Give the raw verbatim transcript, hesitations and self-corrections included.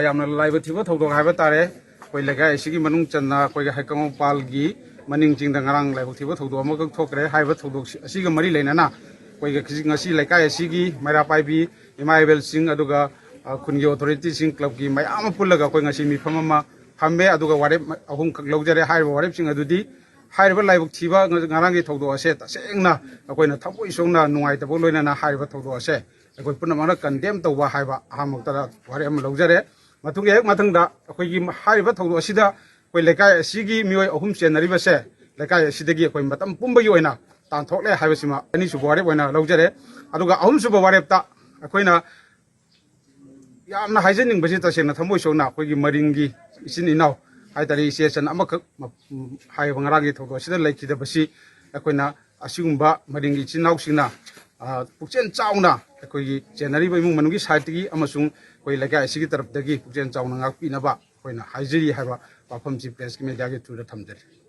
ꯌꯥꯝꯅ ꯂꯥꯏꯕ ꯊꯤꯕ ꯊꯧꯗꯣꯛ ꯍꯥꯏꯕ ꯇꯥꯔꯦ꯫ ꯑꯩꯈꯣꯏ ꯂꯩꯀꯥꯏ ꯑꯁꯤꯒꯤ ꯃꯅꯨꯡ ꯆꯟꯅ ꯑꯩꯈꯣꯏꯒꯤ ꯍꯩꯀꯪꯄꯥꯜꯒꯤ ꯃꯅꯤꯡ ꯆꯤꯡꯗ ꯉꯔꯥꯡ ꯂꯥꯏꯕꯛ ꯊꯤꯕ ꯊꯧꯗꯣꯛ ꯑꯃꯈꯛ ꯊꯣꯛꯈ꯭ꯔꯦ꯫ ꯍꯥꯏꯔꯤꯕ ꯊꯧꯗꯣꯛ ꯑꯁꯤꯒ ꯃꯔꯤ ꯂꯩꯅꯅ ꯑꯩꯈꯣꯏꯒꯤ ꯉꯁꯤ ꯂꯩꯀꯥꯏ ꯑꯁꯤꯒꯤ ꯃꯩꯔꯥ ꯄꯥꯏꯕꯤ ꯏꯃꯥ ꯏꯕꯦꯜꯁꯤꯡ, ꯑꯗꯨꯒ, ꯑ, ꯈꯨꯟꯒꯤ ꯑꯣꯊꯣꯔꯤꯇꯤꯁꯤꯡ, ꯀ꯭ꯂꯕꯀꯤ ꯃꯌꯥꯝ ꯑꯃ ꯄꯨꯜꯂꯒ ꯑꯩꯈꯣꯏ ꯉꯁꯤ ꯃꯤꯐꯝ ꯑꯃ ꯐꯝꯃꯦ꯫ ꯑꯗꯨꯒ ꯋꯥꯔꯦꯞ ꯑꯍꯨꯝꯈꯛ ꯂꯧꯖꯔꯦ꯫ ꯍꯥꯏꯔꯤꯕ ꯋꯥꯔꯦꯞꯁꯤꯡ ꯑꯗꯨꯗꯤ ꯍꯥꯏꯔꯤꯕ ꯂꯥꯏꯕꯛ ꯊꯤꯕ ꯉ-, ꯉꯔꯥꯡꯒꯤ ꯊꯧꯗꯣꯛ ꯑꯁꯦ ꯇꯁꯦꯡꯅ ꯑꯩꯈꯣꯏꯅ ꯊꯃꯣꯏ ꯁꯣꯛꯅ ꯅꯨꯡꯉꯥꯏꯇꯕ ꯂꯣꯏꯅꯅ ꯍꯥꯏꯔꯤꯕ ꯊꯧꯗꯣꯛ ꯑꯁꯦ ꯑꯩꯈꯣꯏ ꯄꯨꯝꯅꯃꯛꯅ ꯀꯟꯗꯦꯝ ꯇꯧꯕ ꯍꯥꯏꯕ ꯑꯍꯥꯟꯕꯃꯛꯇꯗ ꯋꯥꯔꯦꯞ ꯑꯃ ꯂꯧꯖꯔꯦ꯫ ꯃꯇꯨꯡꯒꯤ ꯍꯦꯛ ꯃꯊꯪꯗ ꯑꯩꯈꯣꯏꯒꯤ ꯍꯥꯏꯔꯤꯕ ꯊꯧꯗꯣꯛ ꯑꯁꯤꯗ ꯑꯩꯈꯣꯏ ꯂꯩꯀꯥꯏ ꯑꯁꯤꯒꯤ ꯃꯤꯑꯣꯏ ꯑꯍꯨꯝ ꯆꯦꯟꯅꯔꯤꯕꯁꯦ ꯂꯩꯀꯥꯏ ꯑꯁꯤꯗꯒꯤ ꯑꯩꯈꯣꯏ ꯃꯇꯝ ꯄꯨꯝꯕꯒꯤ ꯑꯣꯏꯅ ꯇꯥꯟꯊꯣꯛꯂꯦ ꯍꯥꯏꯕꯁꯤꯃ ꯑꯅꯤꯁꯨꯕ ꯋꯥꯔꯦꯞ ꯑꯣꯏꯅ ꯂꯧꯖꯔꯦ꯫ ꯑꯗꯨꯒ ꯑꯍꯨꯝꯁꯨꯕ ꯋꯥꯔꯦꯞꯇ ꯑꯩꯈꯣꯏꯅ ꯌꯥꯝꯅ ꯍꯥꯏꯖꯅꯤꯡꯕꯁꯤ, ꯇꯁꯦꯡꯅ ꯊꯃꯣꯏ ꯁꯣꯛꯅ ꯑꯩꯈꯣꯏꯒꯤ ꯃꯔꯤꯡꯒꯤ ꯏꯆꯤꯟ ꯏꯅꯥꯎ ꯍꯥꯏꯇꯥꯔꯦ, ꯏꯆꯦ ꯏꯆꯟ ꯑꯃꯈꯛ ꯃ-, ꯍꯥꯏꯔꯤꯕ ꯉꯔꯥꯡꯒꯤ ꯊꯧꯗꯣꯛ ꯑꯁꯤꯗ ꯂꯩꯈꯤꯗꯕꯁꯤ ꯑꯩꯈꯣꯏꯅ ꯑꯁꯤꯒꯨꯝꯕ ꯃꯔꯤꯡꯒꯤ ꯏꯆꯤꯟ ꯏꯅꯥꯎꯁꯤꯡꯅ, ꯑ, ꯄꯨꯛꯆꯦꯜ ꯆꯥꯎꯅ ꯑꯩꯈꯣꯏꯒꯤ ꯆꯦꯟꯅꯔꯤꯕ ꯏꯃꯨꯡ ꯃꯅꯨꯡꯒꯤ ꯁꯥꯏꯠꯇꯒꯤ ꯑꯃꯁꯨꯡ ꯑꯩꯈꯣꯏ ꯂꯩꯀꯥꯏ ꯑꯁꯤꯒꯤ ꯇꯔꯞꯇꯒꯤ ꯄꯨꯛꯆꯦꯜ ꯆꯥꯎꯅ ꯉꯥꯛꯄꯤꯅꯕ ꯑꯩꯈꯣꯏꯅ ꯍꯥꯏꯖꯔꯤ ꯍꯥꯏꯕ ꯋꯥꯐꯝꯁꯤ ꯄ꯭ꯔꯦꯁꯀꯤ ꯃꯦꯗꯤꯌꯥꯒꯤ ꯊ꯭ꯔꯨꯗ ꯊꯝꯖꯔꯤ꯫